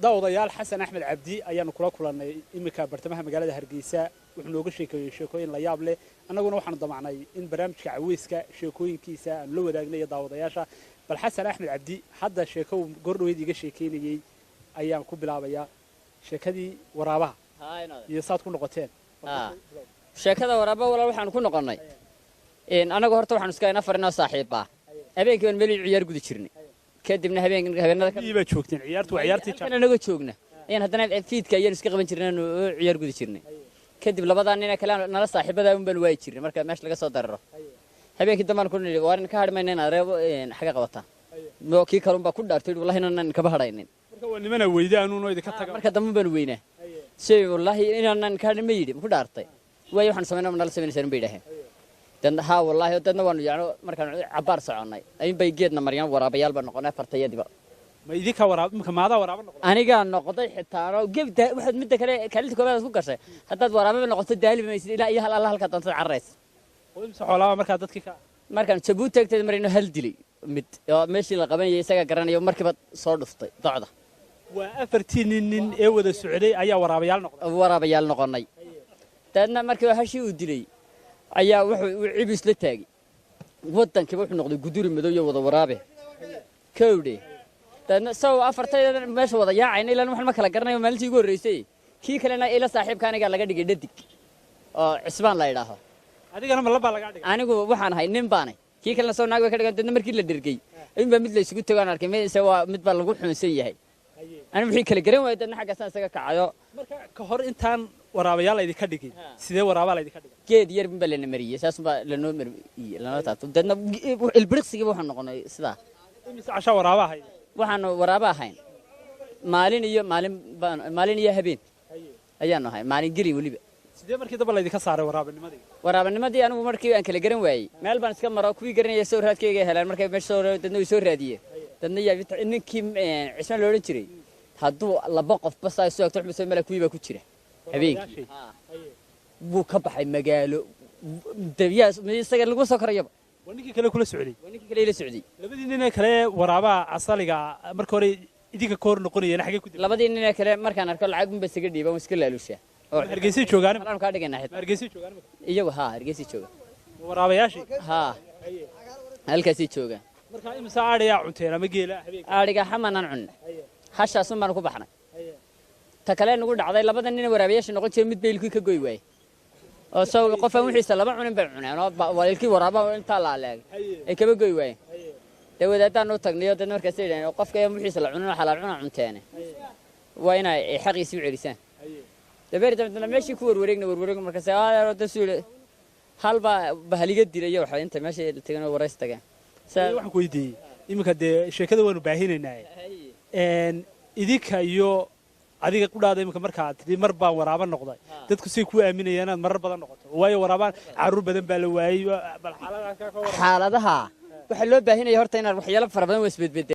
Daawadayaal, Xasan Axmed Cabdi ayaanu kula kulannay iminka bartamaha magaalada Hargeysa. Wuxuu nooga sheekeeyey sheekooyin la yaab leh. Annaguna waxaanu damacnay in barnaamijka caweyska sheekooyinkiisa aanu la wadaagnay iyo daawadayaasha. Bal Xasan Axmed Cabdi hadda sheeko uu goordhoweyd iga sheekeynayey ayaan ku bilaabayaa, sheekadii waraabaha iyo saad ku noqoteen. Sheekada waraaba, walaal, waxaanu ku noqonnay annagu horta waxaanu iska afar inoo saaxiibbaa. Habeenkii baan meel ciyaar gudi jirnay, kadibna habeen habeenada miyii baad joogteen? Ciyaartu waa ciyaartii halkan anagoo joogna ayaan haddana fiidka ayaan iska qaban jirnay, aanu ciyaar gudi jirnay. Kadib labadaa nina kale nala saaxiibada un baan waayi jirnay. Marka meesha laga soo dararo habeenkii dambaan ku nidhi, waar ka hadhi mayna inaad reebo xaga qabataan. Kii kalun baa ku dhaartay, wallahi inaanan kaba hadhaynin. Marka waa nimana weydaanuunoo idinka taga. Marka dambe baanu weynaa sey, wallaahi inaanan ka hadhin ma yidhi, ma ku dhaartay? Waayo, waxaan samaynaa nala samaynaysaa bay idhaaheen. Dadna haa, wallaahi. Dadna waanu yacno markaan cabbaar soconnay ayuun bay geedna maryan. Waraabayaal baan noqonay afartayadiba. Ma idinka waraab imika maadaa waraaba noqda? Anigaa noqday xitaa anoo gebda. Waxaad midda kale kaalinta koobaad ku gashay haddaad waraababa noqoto, daaliba maysid ilaa iyo hal alla halkaa doontad cararaysa. Oo imse xoolaaba markaa dadkii ka Markaan Jabuuti agteeda marayno hal dilay mid oo meeshii la qabanayay isagaa garanayo, markiiba soo dhuftay docda. Waa afartii nin ee wada socday ayaa waraabayaal noqday? Waraabayaal noqonnay. Dabeedna markii hashii uu dilay ayaa wuxuu uu cibu isla taagay, waddankiiba wuxuu noqday guduri madow iyo wada waraabe kowdhe. Dabeedna saw afartayda meesha wada yaacayna ilaan waxaan ma kala garanayo maalintii ugu horreysay. Kii kalena ila saaxiibka anigaa laga dhigay dhadig oo Cisbaan la idhaaho. Adigana ma labaa lagaa dhigay? Anigu waxaan ahay nin baanay, kii kalena soo naag bay ka dhigan. Dadna markii la dhergey ayuun baa mid la isugu tago aan arkay mise waa mid baa lagu xunsan yahay. Anigu wixii kala garan waayay, dadna xaggaasaan isaga kacayo. Marka ka hor intaan waraabayaal laydinka dhigin, sidee waraabaa laydinka dhigay? Geed yar baa lana mariyey, saas baa lanoo mariyey, lanoo taabto. Dadna ilbiriqsigiiba waxaan noqonay sidaa. Imise cashaa waraaba ahayd? Waxaanu waraaba ahayn maalin iyo maalin baan, maalin iyo habeen ayaanu ahay, maalin gelin weliba. Sidee markii damba laydinka saaray waraabanimadii? Waraabanimadii anigu markii aan kala garan waayey meel baan iska maro. Kuwii garanaya soo raadkayga helaan markay meesha soo, dadna way soo raadiyeen. Dadna yaa ninkii Cismaan la odhan jiray hadduu laba qof bas ay soo agto wuxuu soo mala kuwii baa ku jira habeenkii buu ka baxay magaalo dabiyaa isaga lagu soo korayaba. Waa ninkii kale kula socday? Waa ninkii kale ila socday. Labadii nin ee kale waraabaha asaliga marka hore idinka ka hor noqonayeen xagee ku dib? Labadii nin ee kale markaan arko lacag unba isaga dhiiba, waan iska laalushaa oo Hargeysay joogaan? Halaan kaa dhigaynaa xitaa. Hargeysay joogaan? Iyagu haa, Hargeysay jooga. Waraabayaashii? Haa, halkaasay joogaan. Marka imise aadhayaa cunteen ama geela habeenka? Adhiga xamanaan cunna, hashaasun baanu ku baxnay. Ta kale nagu dhacday, labada nin waraabayaasha noqon jiray mid baylkii ka goy waayey oo saw qofaan wixiisa laba cunin bay cuneen oo ilkii waraaba intaa la aleegay ay kaba goy waayeen. Dee wadaadaan u tagnay oo dadna markaasay yidhahdeen, qofka ayaan wixiisa la cunin oo xalaal cuna cunteene, waa inay xaqiisii u celisaan. Dabeer dambe meeshii ku warwareegna warwareegna markaas da suu yidhi hal baa bahaliga dilay waxa inta meesha tageen oo warays tageen. Waxaan ku weydiiyey iminka, dee sheekada waanu baahinaynaa, idinka iyo adiga qudhaada iminka markaa tidhi mar baan waraaba noqday, dadku say ku aaminayaan inaad marar badan noqoto? Waayo, waraabaan carruur badan baa la waayey. Bal xaaladaha ka waran. Xaaladaha waxaa loo baahinaya horta inaad waxyaalo fara badan waa isbedbedel.